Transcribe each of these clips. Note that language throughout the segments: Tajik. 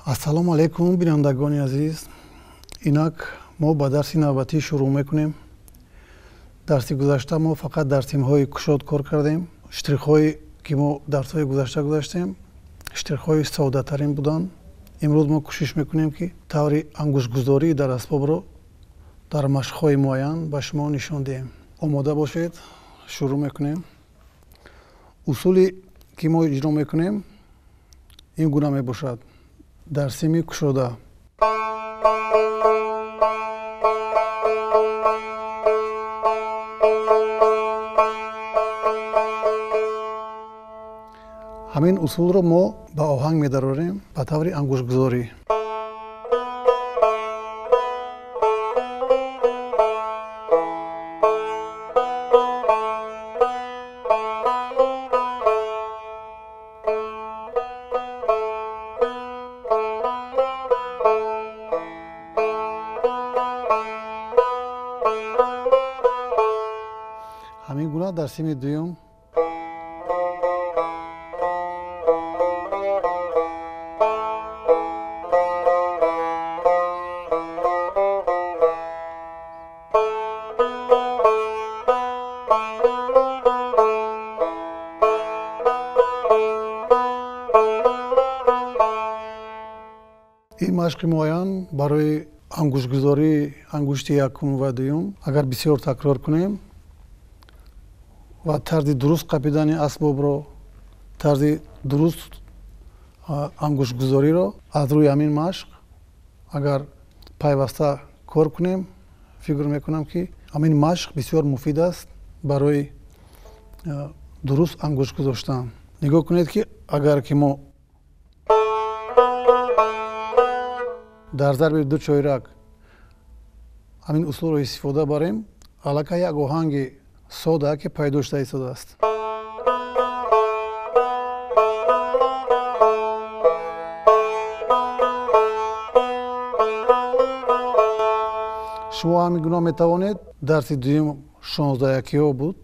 Ассалому алайкум, бинандагони азиз. Инак мо ба дарси навбатӣ шурӯъ мекунем. Дарси гузашта мо фақат дар симҳои кушод кор кардем. Штрихҳое ки мо дарсҳои гузашта гузаштем, штрихҳои соддатарин буданд. Имрӯз мо кӯшиш мекунем, ки таври ангуштгузорӣ дар асбобро дар машқҳои муайян ба шумо нишон диҳем. Омода бошед, шурӯъ мекунем. Усуле ки мо иҷро мекунем ин гуна мебошад. Дар сими кушода ҳамин усулро мо ба оҳанг медарорем ба таври ангуштгузорӣ. Ҳамин гуна дар сими дуюм ин машқи муайян барои ангуштгузории ангушти якум ва дуюм агар бисёр такрор кунем ва тарзи дуруст қапидани асбобро, тарзи дуруст ангуштгузориро аз рӯи ҳамин машқ агар пайваста кор кунем, фикр мекунам, ки ҳамин машқ бисёр муфид аст барои дуруст ангушт гузоштан. Нигоҳ кунед, ки агар ки мо дар зарби ду чойрак ҳамин усулро истифода барем, аллакай як оҳанги сода ки пайдо шуда истодааст. Шумо ҳамин гуна метавонед. Дарси дуюм 16-якиҳо буд,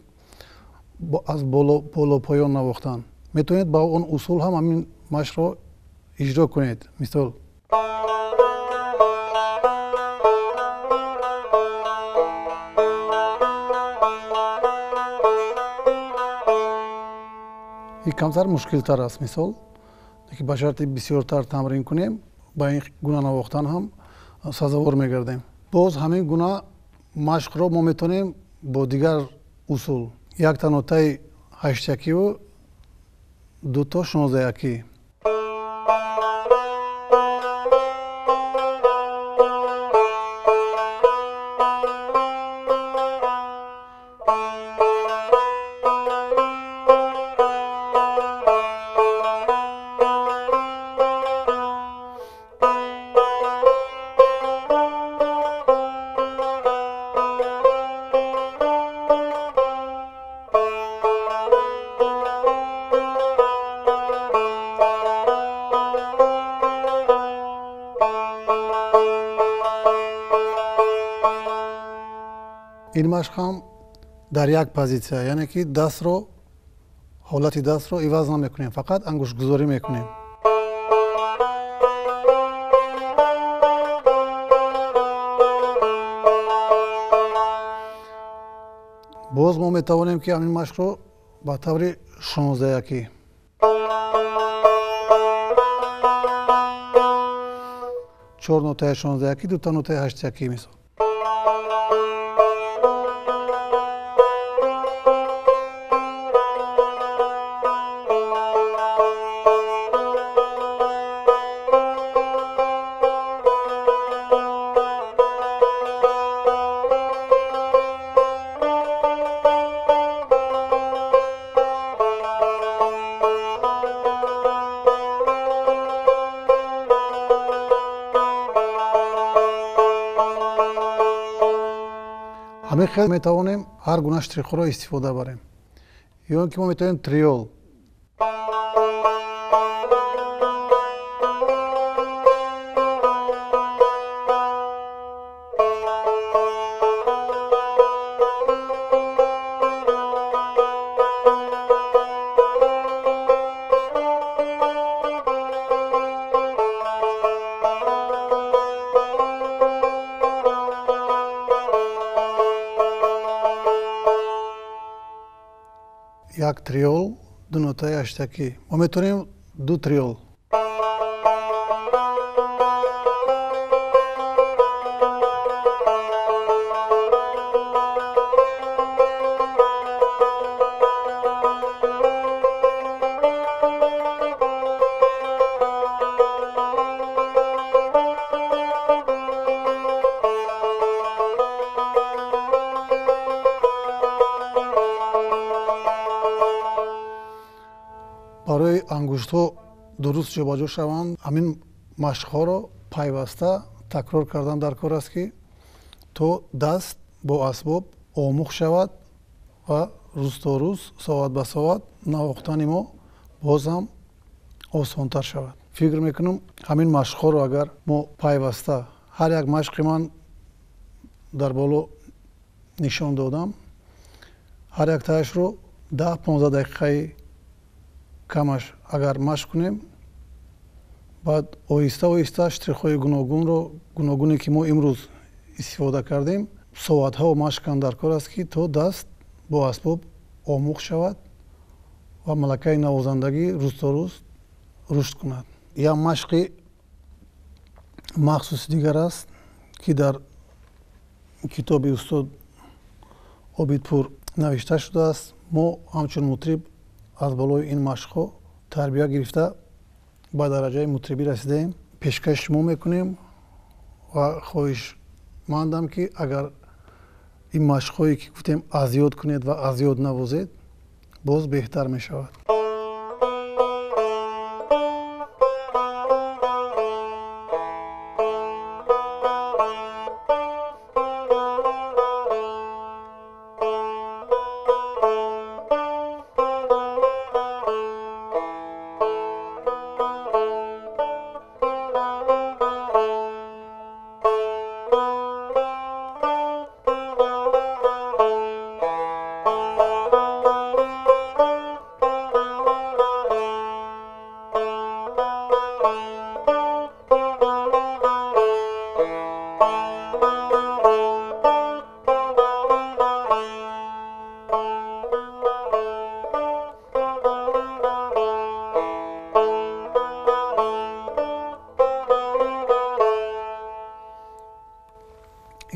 аз боло поён навохтан. Метавонед ба он усул ҳам ҳамин машқро иҷро кунед. Мисол, ин камтар мушкилтар аст. Мисол, ки ба шарти бисёртар тамрин кунем, ба ин гуна навохтан ҳам сазовор мегардем. Боз ҳамин гуна машқро мо метавонем бо дигар усул, якта нотаи ҳаштякиву дуто 16-якӣ. Ин машқ ҳам дар як позитсия, яъне ки дастро, ҳолати дастро иваз намекунем, фақат ангуштгузорӣ мекунем. Боз мо метавонем, ки ҳамин машқро ба таври 16-якӣ, чор нотаи 16-якӣ, дута нотаи ҳаштякӣ, мисол. Ҳамин хел метавонем ҳар гуна штрихҳоро истифода барем. Ё ин ки мо метавонем триол. Як триол, ду нотаи ҳаштакӣ. Мо метавонем ду триол. Барои ангуштҳо дуруст ҷобаҷо шаванд, ҳамин машқҳоро пайваста такрор кардан дар кор аст, ки то даст бо асбоб омӯхт шавад ва рӯз то рӯз, соат ба соат навохтани мо боз ҳам осонтар шавад. Фикр мекунам, ҳамин машқҳоро агар мо пайваста, ҳар як машқи ман дар боло нишон додам, ҳар яктаашро 10-15 дақиқаи камаш агар машқ кунем, баъд оҳиста оҳиста штрихҳои гуногуне ки мо имрӯз истифода кардем, соатҳо машқ кардан дар кор аст, ки то даст бо асбоб омӯхт шавад ва малакаи навозандагӣ рӯз то рӯз рушд кунад. Як машқи махсуси дигар аст, ки дар китоби устод Обидпур навишта шудааст. Мо ҳамчун мутриб аз болои ин машқҳо тарбия гирифта ба дараҷаи мутрибӣ расидаем. Пешкаши шумо мекунем ва хоҳишмандам, ки агар ин машқҳое ки гуфтем аз ёд кунед ва аз ёд навозед, боз беҳтар мешавад.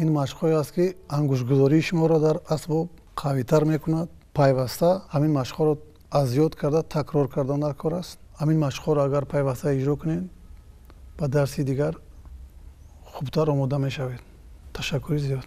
Ин машқҳое аст, ки ангуштгузории шуморо дар асбоб қавитар мекунад. Пайваста ҳамин машқҳоро аз ёд карда такрор кардан дар кор аст. Ҳамин машқҳоро агар пайваста иҷро кунед, ба дарси дигар хубтар омода мешавед. Ташаккури зиёд.